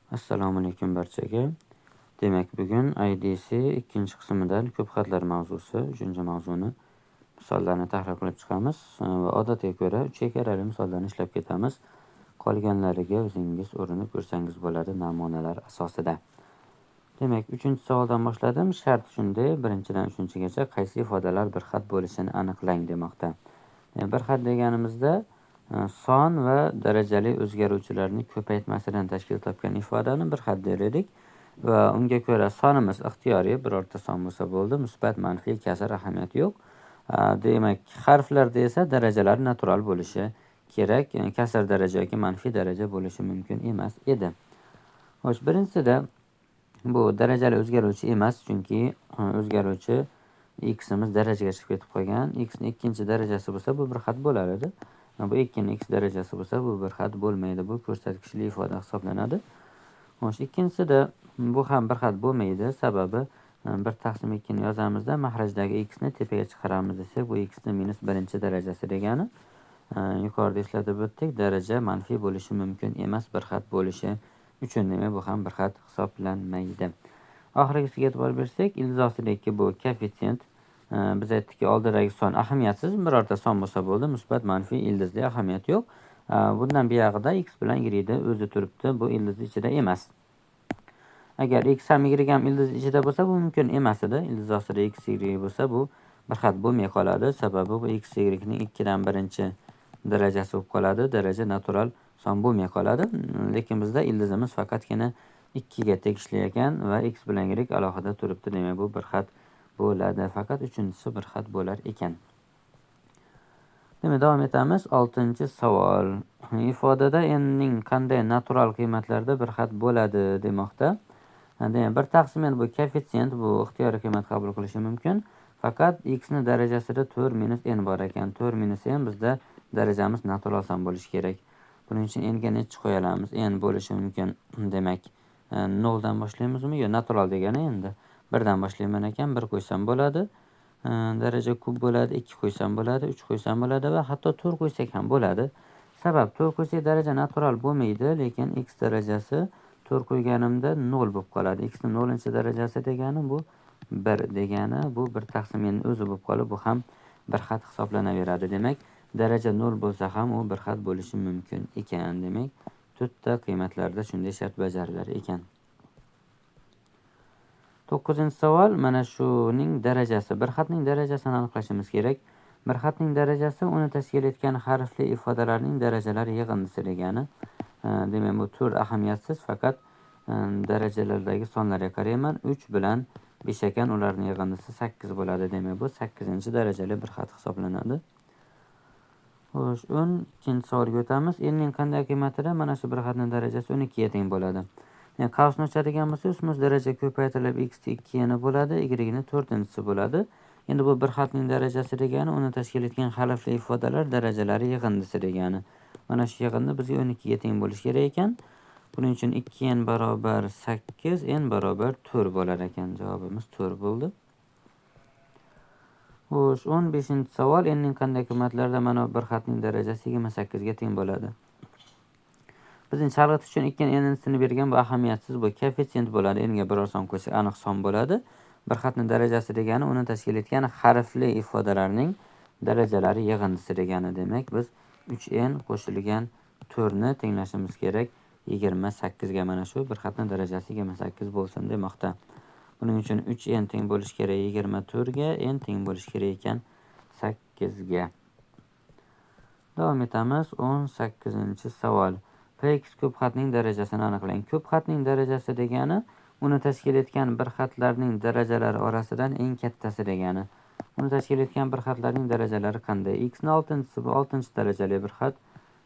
Assalomu alaykum barchaga. Demak, bugun IDC ikkinchi qismidan ko'p xatlar mavzusi, uchinchi mavzuni misollarni tahlil qilib chiqamiz va odatga ko'ra 3 karali misollarni ishlab ketamiz. Qolganlariga o'zingiz urinib ko'rsangiz bo'ladi namunalar asosida. Demak, 3-savoldan boshladim. Shart shunday, 1-dan 3-gacha qaysi ifodalar bir xat bo'lishini aniqlang demoqda. Bir xat deganimizda son va darajali o'zgaruvchilarni ko'paytmasidan tashkil topgan ifodani bir xat der edik va unga ko'ra sonimiz ixtiyoriy, birorta son bo'lsa bo'ldi, musbat, manfiy, kasr ahamiyati yo'q. Demak, harflarda esa darajalar natural bo'lishi kerak, ya'ni kasr daraja yoki manfiy daraja bo'lishi mumkin emas edi. Xo'sh, birinchisida bu darajali o'zgaruvchi emas, chunki o'zgaruvchi x-imiz darajaga chiqib ketib qolgan. X ning ikkinchi darajasi bo'lsa, bu bir xat bo'lar edi. Bu 2 ning x darajasi bo'lsa, bu bir xat bo'lmaydi. Bu ko'rsatkichli ifoda hisoblanadi. Xo'sh, ikkinchisida bu ham bir xat bo'lmaydi. Sababi 1 taqsim 2 ni yozamizda, mahrajdagi x ni tepaga chiqaramiz desak, bu x ni minus birinchi darajasi degani. Yuqorida eslatib o'tdik, daraja manfiy bo'lishi mumkin emas, bir xat bo'lishi uchun, demak bu ham bir xat hisoblanmaydi. Oxirgisiga e'tibor bersak, ildiz ostidagi bu koeffitsient. Biz aytdikki, oldidagi son ahamiyatsiz, birorta son bo'lsa bo'ldi, musbat, manfiy, ildizli ahamiyati yo'q. Bundan buyog'ida x bilan y da o'zi turibdi, bu ildiz ichida emas. Agar x ham y ham ildiz ichida bo'lsa, bu mumkin emas edi. Ildiz ostida x, y bo'lsa, bu bir xat bo'lmay qoladi. Sababi bu x, y ning 2dan birinchi darajasi bo'lib qoladi. Daraja natural son bo'lmay qoladi. Lekin bizda ildizimiz faqatgina 2 ga tegishli ekan va x bilan y alohida turibdi. Demak, bu bir xat bo'ladi. Faqat uchinchisi bir xat bo'lar ekan. Demak, davom etamiz. 6-savol. Ifodada n ning qanday natural qiymatlarida bir xat bo'ladi demoqda. Demak, 1 taqsim n bu koeffitsient, bu ixtiyoriy qiymat qabul qilishi mumkin. Faqat x ni darajasida 4 minus n bor ekan. 4 minus n bizda darajamiz natural son bo'lishi kerak. Buning uchun n ga necha qo'ya olamiz? N bo'lishi mumkin. Demak, 0 dan boshlaymizmi? Yo'q, natural degani endi 1dan boshlayman ekan, 1 qo'ysam bo'ladi. Daraja kub bo'ladi, 2 qo'ysam bo'ladi, 3 qo'ysam bo'ladi va hatto 4 qo'ysak ham bo'ladi. Sabab 4 qo'ysak daraja natural bo'lmaydi, lekin x darajasi 4 qo'yganimda 0 bo'lib qoladi. X ning 0-darajasi degani bu 1 degani, bu 1 taqsim n o'zi bo'lib qolib, bu ham bir xat hisoblanaveradi. Demak, daraja 0 bo'lsa ham u bir xat bo'lishi mumkin ekan. Demak, to'rtta qiymatlarda shunday shart bajarilar ekan. 9-savol, mana shuning darajasi. Bir xatning darajasini aniqlashimiz kerak. Bir xatning darajasi uni tashkil etgan harfli ifodalarning darajalari yig'indisi degani. Demak, bu to'rt ahamiyatsiz, faqat darajalardagi sonlarga qarayman. 3 bilan 5 ekan, ularning yig'indisi 8 bo'ladi. Demak, bu 8-darajali bir xat hisoblanadi. Xo'sh, 12-savolga o'tamiz. N ning qanday qiymatida mana shu bir xatning darajasi 12 ga teng bo'ladi. Ya'ni qavsni ochadigan bo'lsa, ustma-ust daraja ko'paytirilib x ni 2 ni bo'ladi, y ni 4-chisi bo'ladi. Endi bu bir xatning darajasi degani uni tashkil etgan harfli ifodalar darajalari yig'indisi degani. Mana shu yig'indi bizga 12 ga teng bo'lishi kerak ekan. Buning uchun 2n barobar 8, n barobar 4 bo'lar ekan. Javobimiz 4 bo'ldi. Xo'sh, 15-savol. N ning qanday qiymatlarida mana bir xatning darajasi 28 ga teng bo'ladi? Bizning chalg'itish uchun 2 n nisini bergan, bu ahamiyatsiz, bu koeffitsient bo'ladi. N ga biror son qo'ysak aniq son bo'ladi. Bir xatning darajasi degani uni tashkil etgan harfli ifodalarning darajalari yig'indisi degani. Demak, biz 3n qo'shilgan 4 ni tenglashimiz kerak 28 ga. Mana shu bir xatning darajasi 28 bo'lsin demoqda. Buning uchun 3n teng bo'lishi kerak 24 ga, n teng bo'lishi kerak ekan 8 ga. Davom etamiz. 18-savol. Px ko'p xatning darajasini aniqlang. Ko'p xatning darajasi degani uni tashkil etgan bir xatlarning darajalari orasidan eng kattasi degani. Uni tashkil etgan bir xatlarning darajalari qanday? X ni 6-chisi bu 6-darajali bir xat.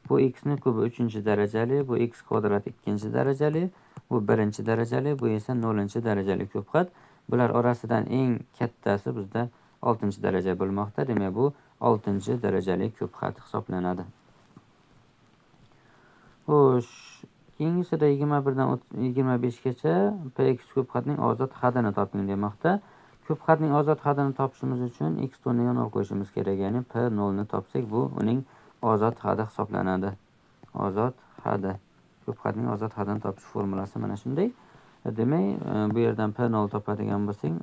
Bu x ni kubi 3-darajali, bu x kvadrat 2-darajali, bu 1-darajali, bu esa 0-darajali ko'p xat. Bular orasidan eng kattasi bizda 6-daraja bo'lmoqda. Demak, bu 6-darajali ko'p xat hisoblanadi. Xo'sh, keyingisida 21 dan 25 gacha px ko'p xatning ozod hadini toping demoqda. Ko'p xatning ozod hadini topishimiz uchun x o'rniga 0 qo'yishimiz kerak, ya'ni p 0 ni topsak, bu uning ozod hadi hisoblanadi. Ozod hadi. Ko'p xatning ozod hadini topish formulasi mana shunday. Demak, bu yerdan P0 topadigan bo'lsak,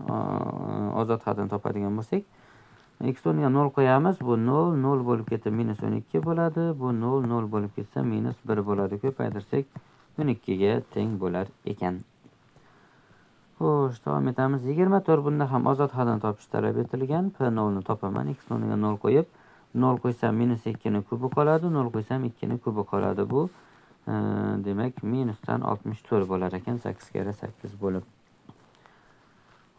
ozod hadini topadigan bo'lsak, x o'rniga 0 qo'yamiz. Bu 0, 0 bo'lib ketib minus 12 bo'ladi. Bu 0, 0 bo'lib ketsa minus 1 bo'ladi. Ko'paytirsak 12 ga teng bo'lar ekan. Xo'sh, davom etamiz. 24 bunda ham ozod hadini topish talab etilgan. P0 ni topaman. X o'rniga 0 qo'yib, 0 qo'ysam minus 2 ni kubi qoladi, 0 qo'ysam 2 ni kubi qoladi. Bu demak minusdan 64 bo'lar ekan, 8 karra 8 bo'lib.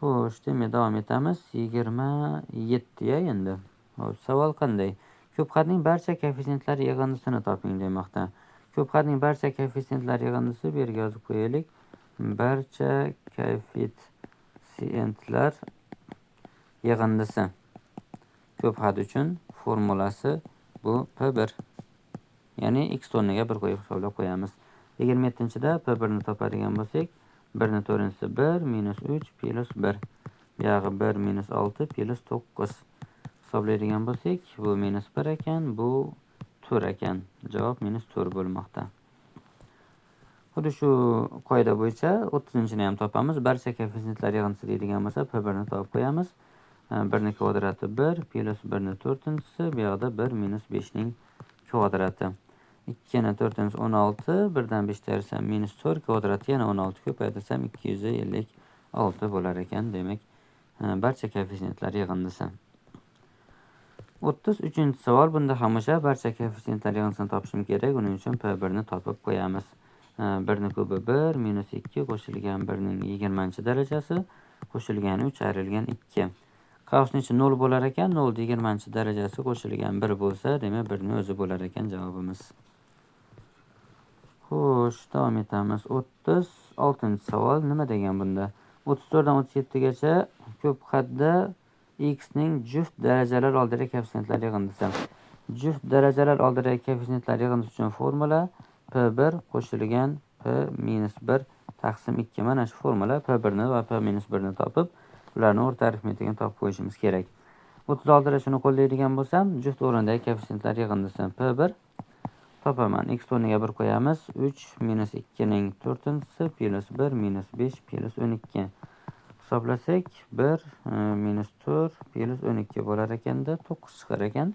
Xo'sh, demak davom etamiz. 27 ya endi. Xo'sh, savol qanday? Ko'p xatning barcha koeffitsiyentlar yig'indisini toping demoqda. Ko'p xatning barcha koeffitsiyentlar yig'indisi bu yerga yozib qo'yaylik. Barcha koeffitsiyentlar yig'indisi. Ko'p xat uchun formulasi bu P1. Ya'ni x o'rniga 1 qo'yib hisoblab qo'yamiz. 27-da P1 ni topadigan bo'lsak, 1 ni to'rtinchisi 1 minus 3 plus 1. Buyog'i 1 minus 6 plus 9. Hisoblaydigan bo'lsak, bu minus 1 ekan, bu 4 ekan. Javob minus 4 bo'lmoqda. Xuddi shu qoida bo'yicha 30-ni ham topamiz. Barcha koeffitsiyentlar yig'indisi deydigan bo'lsa, P1 ni topib qo'yamiz. 1 ni kvadrati 1 plus 1 ni to'rtinchisi, bu yoqda 1 minus 5 ning kvadrati. 2 ni to'rtinchisi 16, 1dan 5 ayirsam minus 4 kvadrati yana 16 ko'paytirsam 256 bo'lar ekan. Demak, barcha koeffitsiyentlar yig'indisi. 33-savol. Bunda ham o'sha barcha koeffitsiyentlar yig'indisini topishim kerak. Uning uchun P1 ni topib qo'yamiz. 1 ni kubi 1 minus 2 qo'shilgan 1 ning 20-darajasi qo'shilgan 3 ayrilgan 2. Qavsning ichi 0 bo'lar ekan, 0 20-darajasi qo'shilgan 1 bo'lsa, demak 1 ni o'zi bo'lar ekan javobimiz. Xo'sh, davom etamiz. 36-savol nima degan bunda? 34 dan 37 gacha ko'p xatda x ning juft darajalar oldidagi koeffitsiyentlar yig'indisi. Juft darajalar oldidagi koeffitsiyentlar yig'indisi uchun formula P1 qo'shilgan P minus 1 taqsim 2. Mana shu formula P1 ni va P minus 1 ni topib, ularni o'rta arifmetikini topib qo'yishimiz kerak. 36 da shuni qo'llaydigan bo'lsam, juft o'rnidagi koeffitsiyentlar yig'indisi P1 topaman. X o'rniga 1 qo'yamiz. 3 minus 2 ning to'rtinchisi plus 1 minus 5 plus 12. Hisoblasak 1 minus 4 plus 12 bo'lar ekanda 9 chiqar ekan.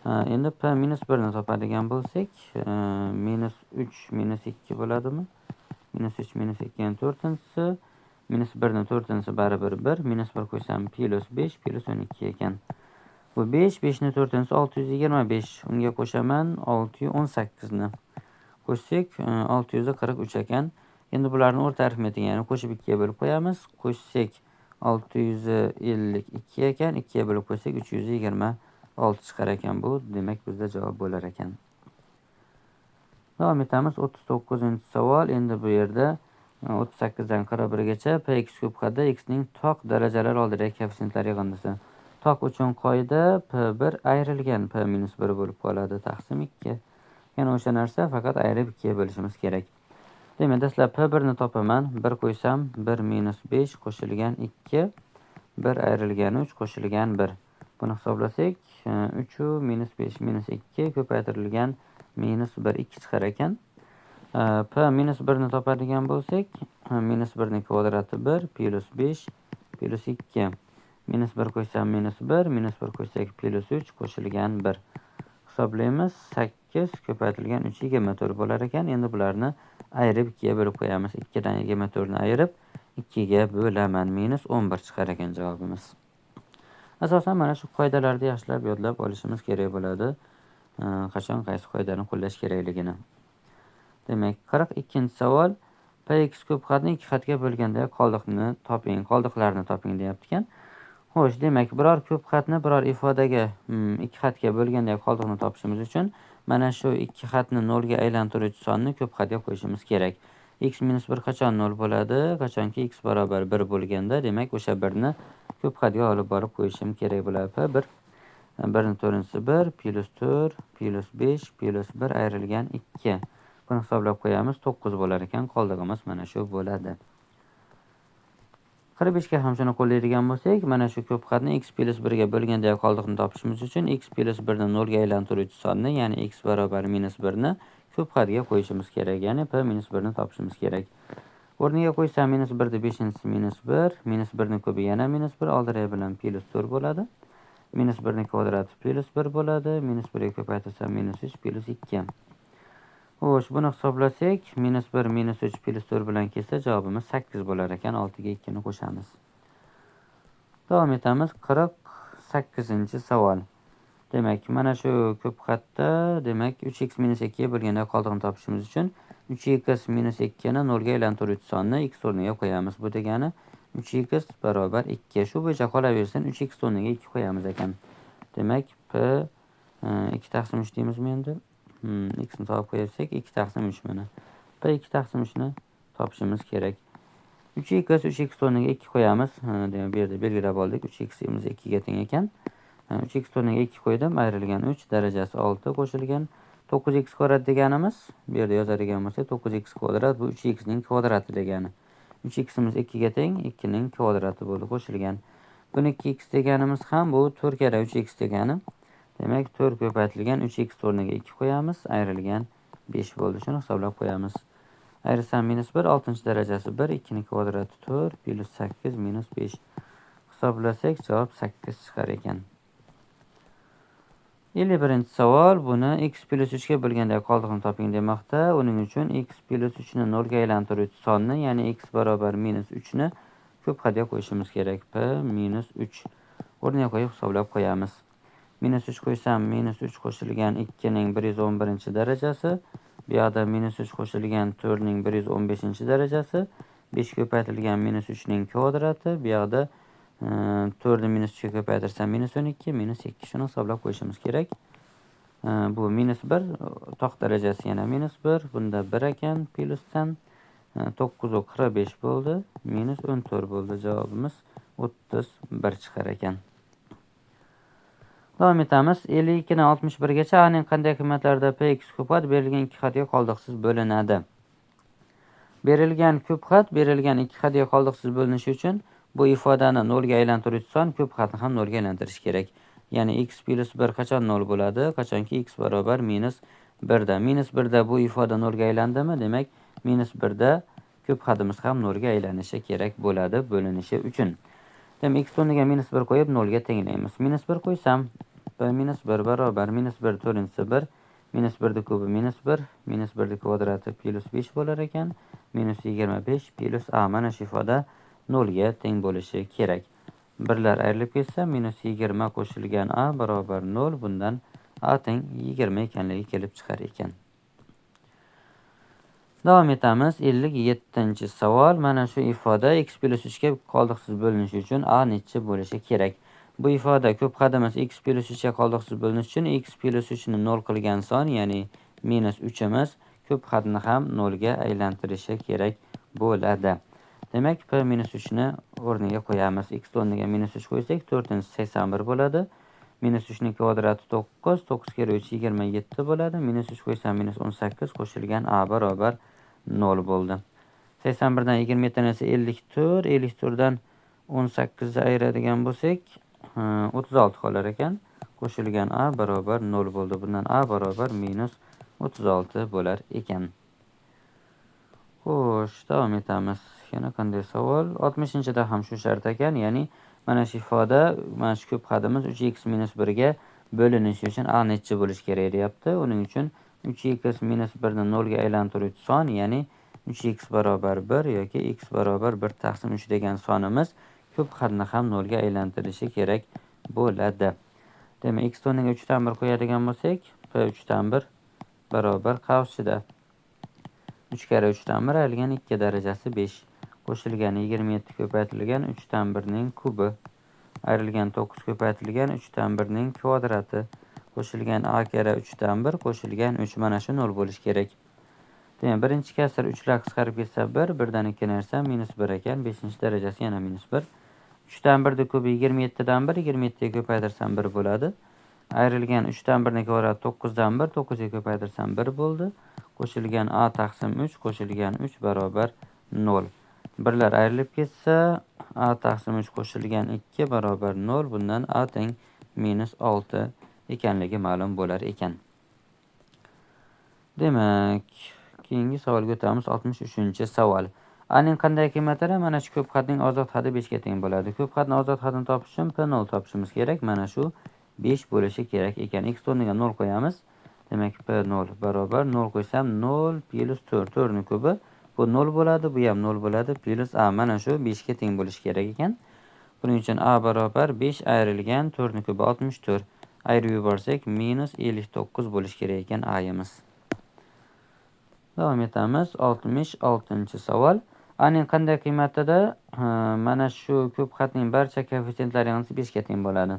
Endi P minus 1 ni topadigan bo'lsak, minus 3 minus 2 bo'ladimi? Minus 3 minus 2 ning to'rtinchisi, minus 1 ning to'rtinchisi baribir 1, minus 1 qo'ysam plus 5 plus 12 ekan. Bu 5, 5 ning to'rtinchisi 625, unga qo'shaman 618 ni. Qo'shsak 643 ekan. Endi bularni o'rta arifmetikani ya'ni qo'shib 2 ga bo'lib qo'yamiz. Qo'shsak 652 ekan, 2 ga bo'lib qo'ysak 326 chiqar ekan bu. Demak, bizda javob bo'lar ekan. Davom etamiz. 39-savol. Endi bu yerda 38 dan 41 gacha Px ko'p xatda x ning toq darajalar oldidagi koeffitsiyentlar yig'indisi. Toq uchun qoida P1 ayrilgan P minus 1 bo'lib qoladi taqsim 2. Yana o'sha narsa, faqat ayirib 2 ga bo'lishimiz kerak. Demak, dastlab P1 ni topaman. 1 qo'ysam 1 minus 5 qo'shilgan 2, 1 ayrilgan 3 qo'shilgan 1. Buni hisoblasak, 3 minus 5 minus 2 ko'paytirilgan minus 1 2 chiqar ekan. P minus 1 ni topadigan bo'lsak, minus 1 ning kvadrati 1 plus 5 plus 2. Minus 1 qo'ysam minus 1, minus 1 qo'ysak plus 3 qo'shilgan 1. Hisoblaymiz, 8 ko'paytirilgan 3 24 bo'lar ekan. Endi bularni ayirib 2 ga bo'lib qo'yamiz. 2 dan 24 ni ayirib 2 ga bo'laman. Minus 11 chiqar ekan javobimiz. Asosan mana shu qoidalarni yaxshilab yodlab olishimiz kerak bo'ladi. Qachon qaysi qoidani qo'llash kerakligini. Demak, 42-savol. Px ko'p xatni 2 xatga bo'lganda qoldiqni toping, qoldiqlarni toping deyapti ekan. Xo'sh, demak, biror ko'p xatni biror ifodaga 2 xatga bo'lganda qoldiqni topishimiz uchun mana shu 2 xatni 0 ga aylantiruvchi sonni ko'p xatga qo'yishimiz kerak. X minus 1 qachon 0 bo'ladi? Qachonki x barobar 1 bo'lganda, demak, o'sha 1 ni ko'p xatga olib borib qo'yishim kerak bo'ladi. P 1, 1 ning to'rtinchisi 1 plus 4 plus 5 plus 1 ayrilgan 2. Buni hisoblab qo'yamiz, 9 bo'lar ekan, qoldig'imiz mana shu bo'ladi. 45 ga ham shuni qo'llaydigan bo'lsak, mana shu ko'p xatni x plus 1 ga bo'lganda qoldiqni topishimiz uchun x plus 1 ni 0 ga aylantiruvchi sonni, ya'ni x barobar minus 1 ni ko'p xatga qo'yishimiz kerak, ya'ni p minus 1 ni topishimiz kerak. O'rniga qo'ysam minus 1 ni 5-inchisi minus 1, minus 1 ni kubi yana minus 1, oldiray bilan plus 4 bo'ladi. Minus 1 ni kvadrati plus 1 bo'ladi. Minus 1 ga ko'paytirsam minus 3 plus 2. Xo'sh, buni hisoblasak, minus 1 minus 3 plus 4 bilan kelsa javobimiz 8 bo'lar ekan. 6 ga 2 ni qo'shamiz. Davom etamiz. 48-savol. Demak, mana shu ko'p xatda, demak 3x minus 2 ga bo'lganda qoldig'ini topishimiz uchun 3x minus 2 ni 0 ga aylantiruvchi sonni x o'rniga qo'yamiz. Bu degani 3x barobar 2. Shu bo'yicha qolaversin, 3x o'rniga 2 qo'yamiz ekan. Demak, p 2 taqsim 3 deymizmi endi? X ni topib qo'ysak 2 taqsim 3 mana. P 2 taqsim 3 ni topishimiz kerak. 3x 3x o'rniga 2 qo'yamiz. Demak, bu yerda belgilab oldik. 3x 2 ga teng ekan. 3x o'rniga 2 qo'ydim, ayrilgan 3 darajasi 6 qo'shilgan 9x kvadrat deganimiz, bu yerda yozadigan bo'lsak 9x kvadrat bu 3x ning kvadrati degani. 3ximiz 2 ga teng, 2 ning kvadrati bo'ldi qo'shilgan. Buni 2x deganimiz ham bu 4 karra 3x degani. Demak, 4 ko'paytirilgan 3x o'rniga 2 qo'yamiz, ayrilgan 5 bo'ldi. Shuni hisoblab qo'yamiz. Ayrilsam minus 1, 6-darajasi 1, 2 ning kvadrati 4 plus 8 minus 5. Hisoblasak javob 8 chiqar ekan. 51-savol. Buni x plus 3 ga bo'lganda qoldig'ini toping demoqda. Uning uchun x plus 3 ni 0 ga aylantiruvchi sonni, ya'ni x barobar minus 3 ni ko'p xatga qo'yishimiz kerak. P minus 3 o'rniga qo'yib hisoblab qo'yamiz. Minus 3 qo'ysam minus 3 qo'shilgan 2 ning 111-darajasi, bu yoqda minus 3 qo'shilgan 4 ning 115-darajasi, 5 ko'paytirilgan minus 3 ning kvadrati, bu yoqda 4 ni minus 3 ga ko'paytirsam minus 12 minus 2. Shuni hisoblab qo'yishimiz kerak. Bu minus 1, toq darajasi yana minus 1, bunda 1 ekan plusdan 9.45 bo'ldi, minus 14 bo'ldi. Javobimiz 31 chiqar ekan. Davom etamiz. 52 dan 61 gacha a ning qanday qiymatlarida px ko'p xat berilgan 2 xatga qoldiqsiz bo'linadi. Berilgan ko'p xat berilgan 2 xatga qoldiqsiz bo'linishi uchun bu ifodani 0 ga aylantiruvchi son ko'p xatni ham 0 ga aylantirish kerak. Ya'ni x plus 1 qachon 0 bo'ladi? Qachonki x barobar minus 1 da. Minus 1 da bu ifoda 0 ga aylandimi? Demak, minus 1 da ko'p xatimiz ham 0 ga aylanishi kerak bo'ladi bo'linishi uchun. Demak, x o'rniga minus 1 qo'yib 0 ga tenglaymiz. Minus 1 qo'ysam, p minus 1 barobar minus 1 to'rtinchisi 1, minus 1 ni kubi minus 1, minus 1 ni kvadrati plus 5 bo'lar ekan, minus 25 plus a. Mana shu ifoda 0 ga teng bo'lishi kerak. Birlar ayrilib ketsa, minus 20 qo'shilgan a barobar 0, bundan a teng 20 ekanligi kelib chiqar ekan. Davom etamiz. 57-savol. Mana shu ifoda x plus 3 ga qoldiqsiz bo'linishi uchun a necha bo'lishi kerak? Bu ifoda ko'p xatimiz x plus 3 ga qoldiqsiz bo'linishi uchun x plus 3 ni 0 qilgan son, ya'ni minus 3imiz ko'p xatni ham 0 ga aylantirishi kerak bo'ladi. Demak, p minus 3 ni o'rniga qo'yamiz. X o'rniga minus 3 qo'ysak, 4-81 bo'ladi. Minus 3 ning kvadrati 9, 9 kere 3 27 bo'ladi. Minus 3 qo'ysam minus 18 qo'shilgan a barobar 0 bo'ldi. 81 dan 27 esa 54, 54 dan 18 ni ayiradigan bo'lsak, 36 qolar ekan. Qo'shilgan a barobar 0 bo'ldi. Bundan a barobar minus 36 bo'lar ekan. Xo'sh, davom etamiz. Yana qanday savol? 60-da ham shu shart ekan, ya'ni mana shu ifoda, mana shu ko'p xatimiz 3x minus 1 ga bo'linishi uchun a necha bo'lishi kerak deyapti. Uning uchun 3x minus 1 ni 0 ga aylantiruvchi son, ya'ni 3x barobar 1 yoki x barobar 1 taqsim 3 degan sonimiz ko'p xatni ham 0 ga aylantirishi kerak bo'ladi. Demak, x o'rniga 3 dan 1 qo'yadigan bo'lsak, p 3 dan 1 barobar qavsida 3 karra 3 dan 1 ayrilgan 2 darajasi 5 qo'shilgan 27 ko'paytirilgan 3 dan 1 ning kubi ayrilgan 9 ko'paytirilgan 3 dan 1 ning kvadrati qo'shilgan a karra 3 dan 1 qo'shilgan 3, mana shu 0 bo'lishi kerak. Demak, birinchi kasr 3 lar qisqarib ketsa 1, 1 dan 2 narsa minus 1 ekan, 5-darajasi yana minus 1. 3 dan 1 ni kubi 27 dan 1, 27 ga ko'paytirsam 1 bo'ladi. Ayrilgan 3 dan 1 ning kvadrati 9 dan 1, 9 ga ko'paytirsam 1 bo'ldi. Qo'shilgan a taqsim 3 qo'shilgan 3 barobar 0. Birlar ayrilib ketsa, a taqsim 3 qo'shilgan 2 barobar 0, bundan a teng minus 6 ekanligi ma'lum bo'lar ekan. Demak, keyingi savolga o'tamiz. 63-savol. A ning qanday qiymatida mana shu ko'p xatning ozod xati 5 ga teng bo'ladi? Ko'p xatning ozod xatini topish uchun P0 topishimiz kerak. Mana shu 5 bo'lishi kerak ekan. X o'rniga 0 qo'yamiz. Demak, P0 barobar 0 qo'ysam 0 plus 4, 4 ni kubi bu 0 bo'ladi, bu ham 0 bo'ladi, plus A mana shu 5 ga teng bo'lishi kerak ekan. Buning uchun A barobar 5 ayrilgan 4 ni kubi 64. Ayirib yuborsak minus 59 bo'lishi kerak ekan A'yimiz. Davom etamiz. 66-savol. A ning qanday qiymatida mana shu ko'p xatning barcha koeffitsyentlari yig'indisi 5 ga teng bo'ladi?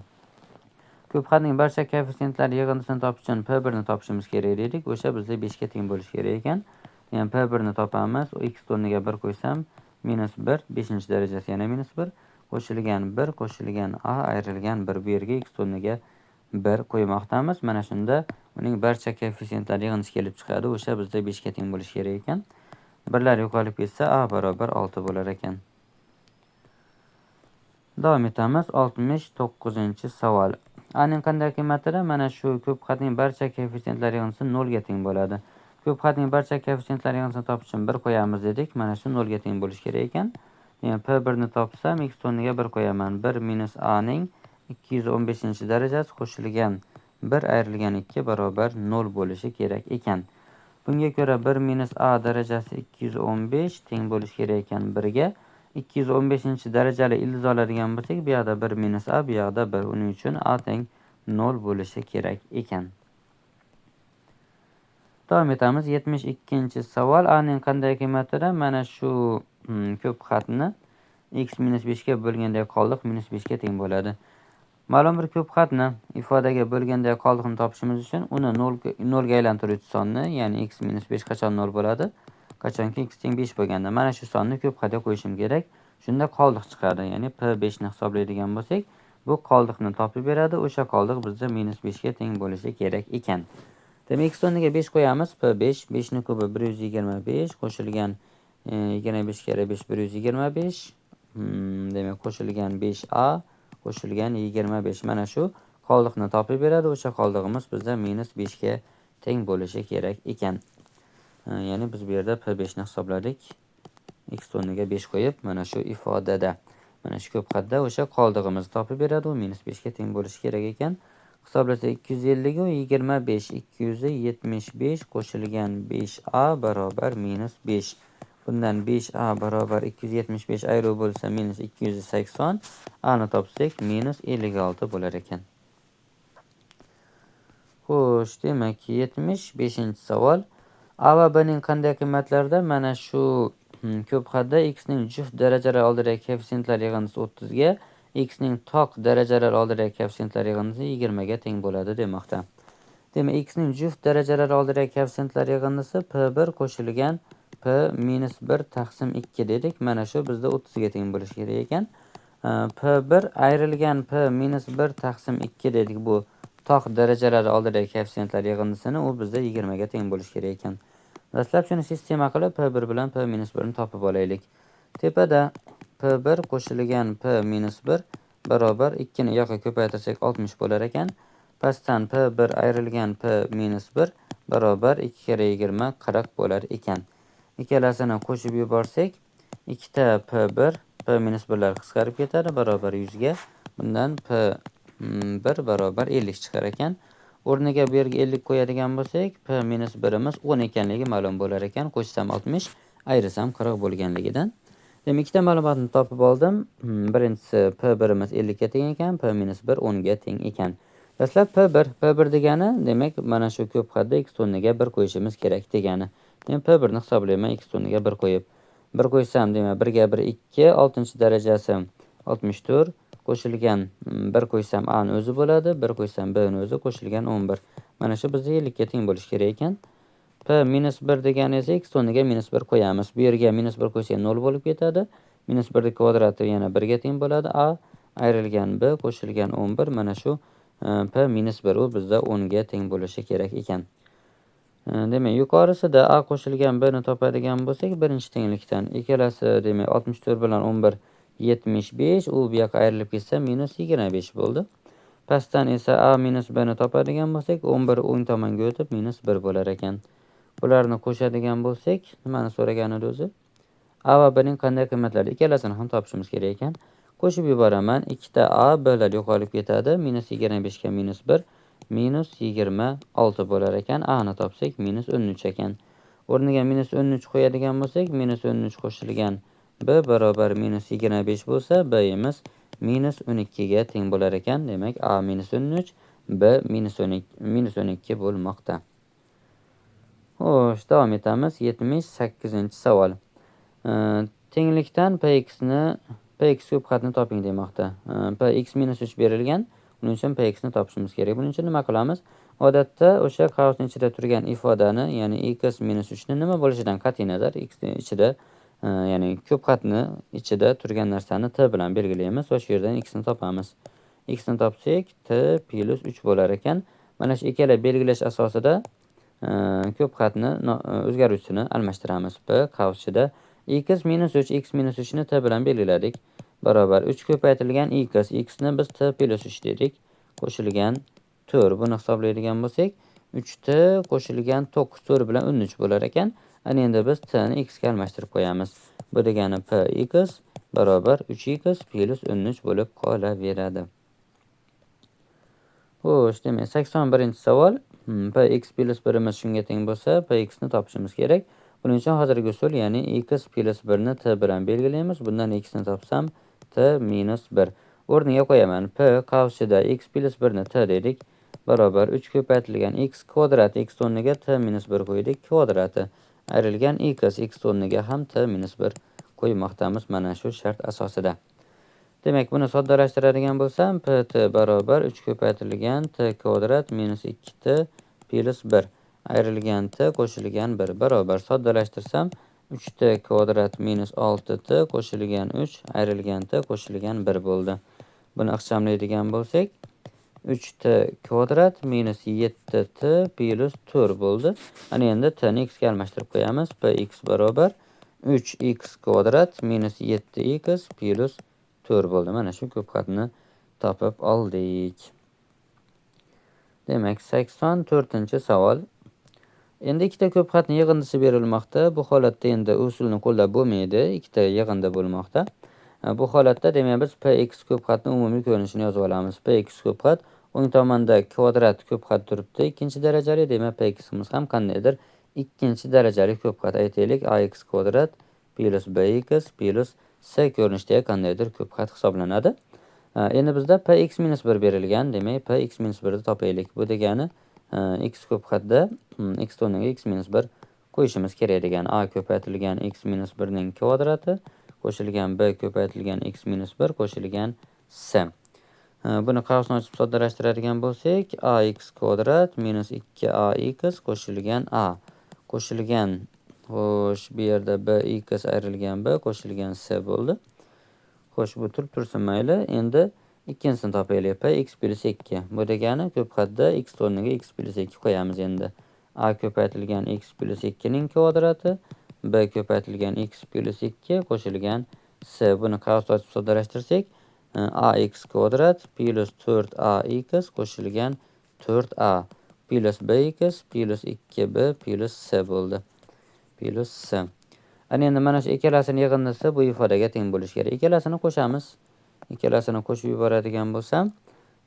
Ko'p xatning barcha koeffitsyentlari yig'indisini topish uchun P1 ni topishimiz kerak dedik. O'sha bizda 5 ga teng bo'lishi kerak ekan. Ya'ni P1 ni topamiz. X o'rniga 1 qo'ysam minus 1, 5-darajasi yana minus 1 qo'shilgan 1 qo'shilgan A ayrilgan 1, bu yerga x o'rniga 1 qo'ymoqdamiz. Mana shunda uning barcha koeffitsyentlari yig'indisi kelib chiqadi. O'sha bizda 5 ga teng bo'lishi kerak ekan. Birlar yo'qolib ketsa A barobar 6 bo'lar ekan. Davom etamiz. 69-savol. A ning qanday qiymatida mana shu ko'p xatning barcha koeffitsyentlari yig'indisi 0 ga teng bo'ladi? Ko'p xatning barcha koeffitsyentlari yig'indisini topish uchun 1 qo'yamiz dedik. Mana shu 0 ga teng bo'lishi kerak ekan. Demak, P1 ni topsam x o'rniga 1 qo'yaman. 1 minus A ning 215-darajasi qo'shilgan 1 ayrilgan 2 barobar 0 bo'lishi kerak ekan. Bunga ko'ra 1 minus A darajasi 215 teng bo'lishi kerak ekan 1 ga. 215-darajali ildiz oladigan bo'lsak, bu yoqda 1 minus A, bu yoqda 1. Uning uchun A teng 0 bo'lishi kerak ekan. Davom etamiz. 72-savol. A ning qanday qiymatida mana shu ko'p xatni x minus 5 ga bo'lganda qoldiq minus 5 ga teng bo'ladi? Ma'lum bir ko'p xatni ifodaga bo'lganda qoldiqni topishimiz uchun uni 0 ga aylantiruvchi sonni, ya'ni x minus 5 qachon 0 bo'ladi? Qachonki x teng 5 bo'lganda mana shu sonni ko'p xatga qo'yishim kerak. Shunda qoldiq chiqadi. Ya'ni P5 ni hisoblaydigan bo'lsak, bu qoldiqni topib beradi. O'sha qoldiq bizda minus 5 ga teng bo'lishi kerak ekan. Demak, x o'rniga 5 qo'yamiz. P5, 5 ni kubi 125 qo'shilgan 25 kere 5 125. Demak, qo'shilgan 5a qo'shilgan 25. Mana shu qoldiqni topib beradi. O'sha qoldig'imiz bizda minus 5 ga teng bo'lishi kerak ekan. Ya'ni biz bu yerda P5 ni hisobladik. X o'rniga 5 qo'yib, mana shu ifodada, mana shu ko'p xatda o'sha qoldig'imizni topib beradi. U minus 5 ga teng bo'lishi kerak ekan. Hisoblasak 250 ga 25, 275 qo'shilgan 5a barobar minus 5. Bundan 5a barobar 275 ayruv bo'lsa minus 280, A ni topsak minus 56 bo'lar ekan. Xo'sh, demak 75-savol. A va B ning qanday qiymatlarida mana shu ko'p xatda x ning juft darajalari oldidagi koeffitsiyentlar yig'indisi 30 ga, x ning toq darajalari oldidagi koeffitsiyentlar yig'indisi 20 ga teng bo'ladi demoqda. Demak, x ning juft darajalari oldidagi koeffitsiyentlar yig'indisi P1 qo'shilgan P minus 1 taqsim 2 dedik. Mana shu bizda 30 ga teng bo'lishi kerak ekan. P1 ayrilgan P minus 1 taqsim 2 dedik. Bu toq darajalari oldidagi koeffitsiyentlar yig'indisini, u bizda 20 ga teng bo'lishi kerak ekan. Dastlab shuni sistema qilib P1 bilan P minus 1 ni topib olaylik. Tepada P1 qo'shilgan P minus 1 barobar 2 ni yoqqa ko'paytirsak 60 bo'lar ekan. Pastdan P1 ayrilgan P minus 1 barobar 2 kere 20 40 bo'lar ekan. Ikkalasini qo'shib yuborsak, ikkita P1 P minus 1lar qisqarib ketadi, barobar 100 ga. Bundan P1 barobar 50 chiqar ekan. O'rniga bu yerga 50 qo'yadigan bo'lsak, P minus 1imiz 10 ekanligi ma'lum bo'lar ekan. Qo'shsam 60, ayirsam 40 bo'lganligidan. Demak, ikkita ma'lumotni topib oldim. Birinchisi P1imiz 50 ga teng ekan, P minus 1 10 ga teng ekan. Dastlab P1, P1 degani demak mana shu ko'p xatda x o'rniga 1 qo'yishimiz kerak degani. Demak, P1 ni hisoblayman x o'rniga 1 qo'yib. 1 qo'ysam, demak 1 ga 1 2, 6-darajasi 64 qo'shilgan 1 qo'ysam A ni o'zi bo'ladi, 1 qo'ysam B ni o'zi qo'shilgan 11. Mana shu bizda 50 ga teng bo'lishi kerak ekan. P minus 1 degani esa x o'rniga minus 1 qo'yamiz. Bu yerga minus 1 qo'ysak 0 bo'lib ketadi. Minus 1 ning kvadrati yana 1 ga teng bo'ladi. A ayrilgan B qo'shilgan 11, mana shu P minus 1 u bizda 10 ga teng bo'lishi kerak ekan. Demak, yuqorisida A qo'shilgan B ni topadigan bo'lsak, birinchi tenglikdan ikkalasi demak 64 bilan 11 75, u bu yoqqa ayrilib ketsa minus 25 bo'ldi. Pastdan esa A minus B ni topadigan bo'lsak, 11 o'ng tomonga o'tib minus 1 bo'lar ekan. Bularni qo'shadigan bo'lsak, nimani so'ragan edi o'zi? A va B ning qanday qiymatlari, ikkalasini ham topishimiz kerak ekan. Qo'shib yuboraman. 2 ta A, B'lar yo'qolib ketadi. Minus 25 ga minus 1, minus 26 bo'lar ekan. A ni topsak, minus 13 ekan. O'rniga minus 13 qo'yadigan bo'lsak, minus 13 qo'shilgan B barobar minus 25 bo'lsa, B'imiz minus 12 ga teng bo'lar ekan. Demak, A minus 13, B minus 12 bo'lmoqda. Xo'sh, davom etamiz. 78-savol. Tenglikdan px ko'p xatni toping demoqda. Px minus 3 berilgan. Buning uchun px ni topishimiz kerak. Buning uchun nima qilamiz? Odatda o'sha qavsning ichida turgan ifodani, ya'ni x minus 3 ni nima bo'lishidan qat'iy nazar x ni ichida, ya'ni ko'p xatni ichida turgan narsani t bilan belgilaymiz va shu yerdan x ni topamiz. X ni topsak, t plus 3 bo'lar ekan. Mana shu ikkala belgilash asosida ko'p xatni o'zgaruvchisini almashtiramiz. P qavs ichida x minus 3, x minus 3 ni t bilan belgiladik. Barobar 3 ko'paytirilgan x, x ni biz t plus 3 dedik. Qo'shilgan 4. Buni hisoblaydigan bo'lsak, 3t qo'shilgan 9, 4 bilan 13 bo'lar ekan. Ana endi biz t ni x ga almashtirib qo'yamiz. Bu degani px barobar 3x plus 13 bo'lib qolaveradi. Xo'sh, demak, 81-savol. Px plus 1imiz shunga teng bo'lsa, px ni topishimiz kerak. Buning uchun hozirgi usul, ya'ni x plus 1 ni t bilan belgilaymiz. Bundan x ni topsam, t minus 1. O'rniga qo'yaman. P qavsida x plus 1 ni t dedik. Barobar 3 ko'paytirilgan x kvadrat, x o'rniga t minus 1 qo'ydik, kvadrati ayrilgan x, x o'rniga ham t minus 1 qo'ymoqdamiz mana shu shart asosida. Demak, buni soddalashtiradigan bo'lsam, pt barobar 3 ko'paytirilgan t kvadrat minus 2t plus 1 ayrilgan t qo'shilgan 1 barobar soddalashtirsam 3t kvadrat minus 6t qo'shilgan 3 ayrilgan t qo'shilgan 1 bo'ldi. Buni ixchamlaydigan bo'lsak, 3t kvadrat minus 7t plus 4 bo'ldi. Ana endi t ni x ga almashtirib qo'yamiz. Px barobar 3x kvadrat minus 7x plus 4 bo'ldi. Mana shu ko'p xatni topib oldik. Demak, 84-savol. Endi ikkita ko'p xatni yig'indisi berilmoqda. Bu holatda endi usulni qo'llab bo'lmaydi. Ikkita yig'indi bo'lmoqda. Bu holatda demak biz px ko'p xatni umumiy ko'rinishini yozib olamiz. Px ko'p xat o'ng tomonda kvadrat ko'p xat turibdi, ikkinchi darajali, demak pximiz ham qandaydir ikkinchi darajali ko'p xat. Aytaylik, ax kvadrat plus bx plus c ko'rinishdagi qandaydir ko'p xat hisoblanadi. Endi bizda px minus 1 berilgan, demak px minus 1 ni topaylik. Bu degani x ko'p xatda x o'rniga x minus 1 qo'yishimiz kerak degani. A ko'paytirilgan x minus 1 ning kvadrati qo'shilgan b ko'paytirilgan x minus 1 qo'shilgan c. Buni qavsni ochib soddalashtiradigan bo'lsak, ax kvadrat minus 2ax qo'shilgan a qo'shilgan, xo'sh, bu yerda bx ayrilgan b qo'shilgan c bo'ldi. Xo'sh, bu turib tursin mayli. Endi ikkinchisini topaylik. Px plus 2. Bu degani ko'p xatda x o'rniga x plus 2 qo'yamiz endi. A ko'paytirilgan x plus 2 ning kvadrati, b ko'paytirilgan x plus 2 qo'shilgan c. Buni qavs ochib soddalashtirsak, ax kvadrat plus 4ax qo'shilgan 4a plus bx plus 2b plus c bo'ldi. Plus c. Ana endi mana shu ikkalasini yig'indisi bu ifodaga teng bo'lishi kerak. Ikkalasini qo'shamiz. Ikkalasini qo'shib yuboradigan bo'lsam,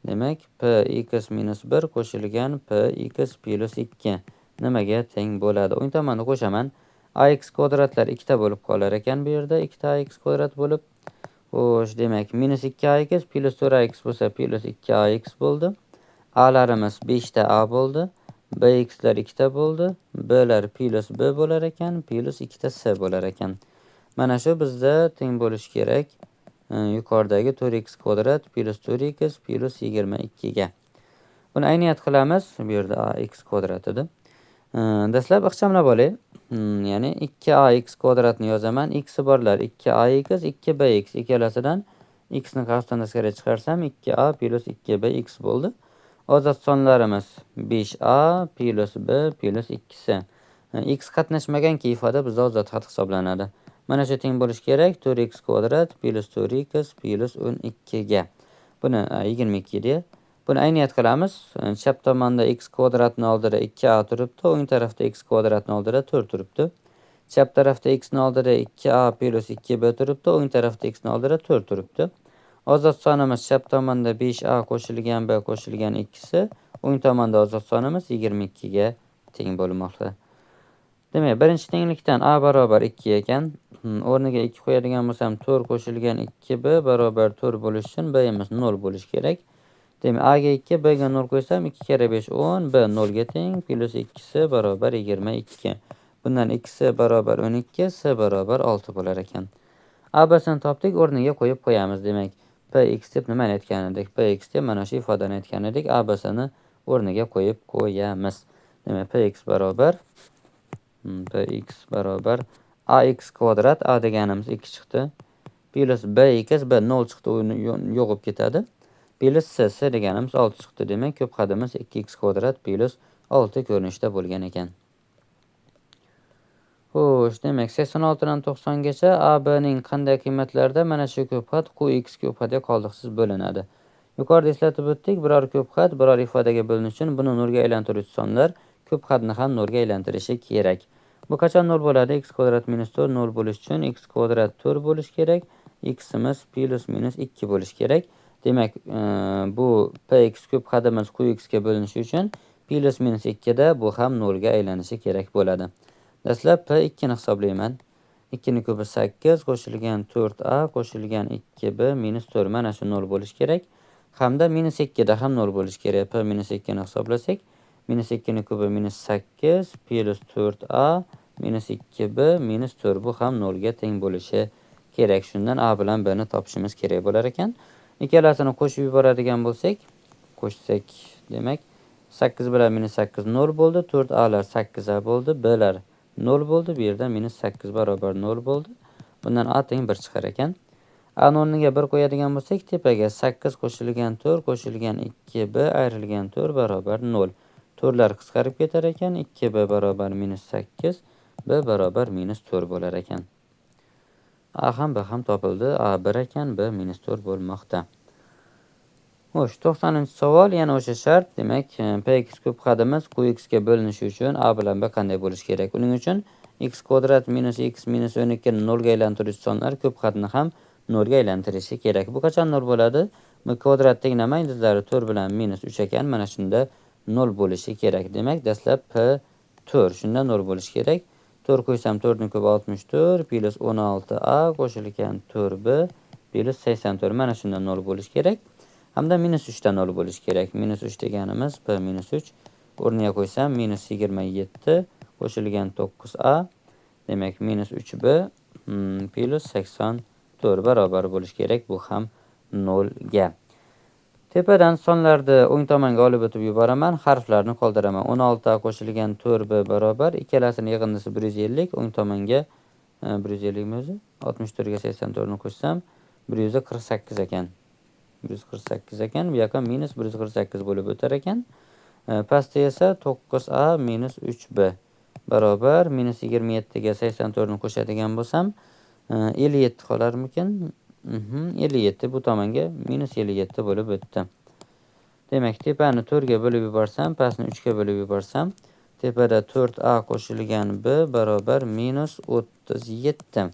demak px minus 1 qo'shilgan px plus 2 nimaga teng bo'ladi? O'ng tomonni qo'shaman. Ax kvadratlar ikkita bo'lib qolar ekan bu yerda, ikkita ax kvadrat bo'lib. Xo'sh, demak minus 2ax plus 4ax bo'lsa plus 2ax bo'ldi. A'larimiz 5 ta a bo'ldi. Bxlar ikkita bo'ldi. B'lar plus b bo'lar ekan, plus ikkita c bo'lar ekan. Mana shu bizda teng bo'lishi kerak. Yuqoridagi 4x kvadrat plus 4x plus 22 ga. Buni ayniyat qilamiz. Bu yerda ax kvadrat edi. Dastlab ixchamlab olay. Ya'ni 2ax kvadratni yozaman. X borlar 2ax, 2bx ikkalasidan x ni qavsdan tashqari chiqarsam 2a plus 2bx bo'ldi. Ozod sonlarimiz 5a plus b plus 2c. X qatnashmaganki ifoda bizda ozod xat hisoblanadi. Mana shu teng bo'lishi kerak 4x kvadrat plus 4x plus 12 ga. Buni 22 deya. Buni ayniyat qilamiz. Chap tomonda x kvadratni oldida 2a turibdi, o'ng tarafda x kvadratni oldida 4 turibdi. Chap tarafda x ni oldida 2a plus 2b turibdi, o'ng tarafda x ni oldida 4 turibdi. Ozod sonimiz chap tomonda 5a qo'shilgan b qo'shilgan 2si, o'ng tomonda ozod sonimiz 22 ga teng bo'lmoqda. Demak, birinchi tenglikdan a barobar 2 ekan. O'rniga 2 qo'yadigan bo'lsam 4 qo'shilgan 2b barobar 4 bo'lishi uchun b'imiz 0 bo'lishi kerak. Demak, a ga 2, b ga 0 qo'ysam 2 kere 5 10, b 0 ga teng, plus 2si barobar 22. Bundan 2c barobar 12, c barobar 6 bo'lar ekan. A b sini topdik, o'rniga qo'yib qo'yamiz. Demak, px deb nimani aytgan edik? Px deb mana shu ifodani aytgan edik. A b sini o'rniga qo'yib qo'yamiz. Demak, px barobar ax kvadrat, a deganimiz 2 chiqdi, plus bx, b 0 chiqdi, uni yo'qib ketadi. Plus c, c deganimiz 6 chiqdi. Demak, ko'p qadimiz 2x kvadrat plus 6 ko'rinishda bo'lgan ekan. Xo'sh, demak, 86 dan 90 gacha a b ning qanday qiymatlarida mana shu ko'pxat qx ko'pxatga qoldiqsiz bo'linadi. Yuqorida eslatib o'tdik, biror ko'pxat biror ifodaga bo'linishi uchun buni nolga aylantiruvchi sonlar ko'pxatni ham nolga aylantirishi kerak. Bu qachon 0 bo'ladi? X kvadrat minus 4 0 bo'lishi uchun x kvadrat 4 bo'lishi kerak. Ximiz plus minus 2 bo'lishi kerak. Demak, bu px ko'pxatimiz qx ga bo'linishi uchun plus minus 2 da bu ham 0 ga aylanishi kerak bo'ladi. Dastlab p2 ni hisoblayman. 2 ni kubi 8 qo'shilgan 4a qo'shilgan 2b minus 4, mana shu 0 bo'lishi kerak. Hamda minus 2 da ham 0 bo'lishi kerak. P minus 2 ni hisoblasak, minus 2 ni kubi minus 8 plus 4a minus 2b minus 4, bu ham 0 ga teng bo'lishi kerak. Shundan a bilan b ni topishimiz kerak bo'lar ekan. Ikkalasini qo'shib yuboradigan bo'lsak, qo'shsak, demak 8 bilan minus 8 0 bo'ldi, 4a'lar 8a bo'ldi, b'lar 0 bo'ldi, bu yerda minus 8 barobar 0 bo'ldi. Bundan a teng 1 chiqar ekan. A o'rniga 1 qo'yadigan bo'lsak, tepaga 8 qo'shilgan 4 qo'shilgan 2b ayrilgan 4 barobar 0. 4lar qisqarib ketar ekan, 2b barobar minus 8, b barobar minus 4 bo'lar ekan. A ham b ham topildi. A 1 ekan, b minus 4 bo'lmoqda. Xo'sh, 90-savol yana o'sha shart. Demak, px ko'pxatimiz qx ga bo'linishi uchun a bilan b qanday bo'lishi kerak? Uning uchun x kvadrat minus x minus 12 ni 0 ga aylantiruvchi sonlar ko'pxatni ham 0 ga aylantirishi kerak. Bu qachon 0 bo'ladi? Bu kvadrat tenglama ildizlari 4 bilan minus 3 ekan. Mana shunda 0 bo'lishi kerak. Demak, dastlab p 4, shunda 0 bo'lishi kerak. 4 qo'ysam 4 ning kubi 64 plus 16a qo'shilgan 4b plus 84, mana shunda 0 bo'lishi kerak. Hamda minus 3 da 0 bo'lishi kerak. Minus 3 deganimiz p minus 3, o'rniga qo'ysam minus 27 qo'shilgan 9a, demak minus 3b plus 84 barobar bo'lishi kerak. Bu ham 0 ga. Tepadan sonlarni o'ng tomonga olib o'tib yuboraman, harflarni qoldiraman. 16a qo'shilgan 4b barobar, ikkalasini yig'indisi 150, o'ng tomonga 150 mi o'zi? 64 ga 84 ni qo'shsam 148 ekan. 148 ekan, bu yoqqa minus 148 bo'lib o'tar ekan. Pastda esa 9a minus 3b barobar minus 27 ga 84 ni qo'shadigan bo'lsam 57 qolarmikin? 57 bu tomonga minus 57 bo'lib o'tdi. Demak, tepani 4 ga bo'lib yuborsam, pastni 3 ga bo'lib yuborsam, tepada 4a qo'shilgan b barobar minus 37.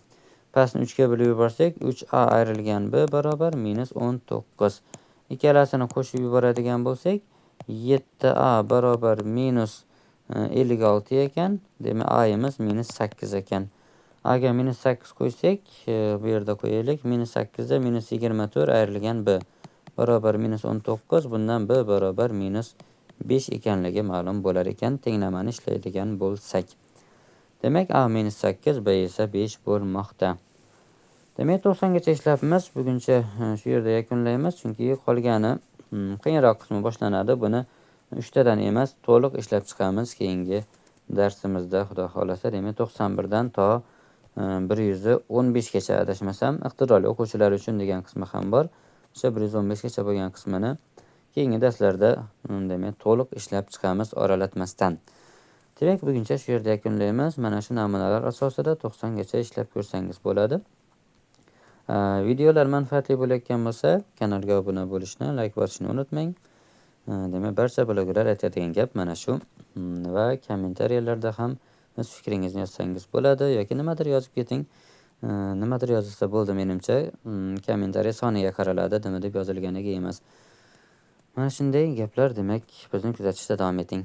Pastni 3 ga bo'lib yuborsak, 3a ayrilgan b barobar minus 19. Ikkalasini qo'shib yuboradigan bo'lsak, 7a barobar minus 56 ekan. Demak, a'imiz minus 8 ekan. A ga minus 8 qo'ysak, bu yerda qo'yaylik. Minus 8 da minus 24 ayrilgan b barobar minus 19. Bundan b barobar minus 5 ekanligi ma'lum bo'lar ekan, tenglamani ishlaydigan bo'lsak. Demak, a minus 8, b esa 5 bo'lmoqda. Demak, 90 gacha ishlabmiz. Buguncha shu yerda yakunlaymiz, chunki qolgani qiyinroq qismi boshlanadi. Buni 3 tadan emas, to'liq ishlab chiqamiz keyingi darsimizda, xudo xolasa. Demak, 91 dan to 115 gacha adashmasam, iqtidorli o'quvchilar uchun degan qismi ham bor. O'sha 115 gacha bo'lgan qismini keyingi darslarda demak to'liq ishlab chiqamiz oralatmasdan. Demak, buguncha shu yerda yakunlaymiz. Mana shu namunalar asosida 90 gacha ishlab ko'rsangiz bo'ladi. Videolar manfaatli bo'layotgan bo'lsa, kanalga obuna bo'lishni, like bosishni unutmang. Demak, barcha blogerlar aytadigan gap mana shu. Va kommentariyalarda ham o'z fikringizni yozsangiz bo'ladi yoki nimadir yozib keting. Nimadir yozilsa bo'ldi menimcha. Kommentariya soniga qaraladi, nima deb yozilganiga emas. Mana shunday gaplar, demak, bizni kuzatishda davom eting.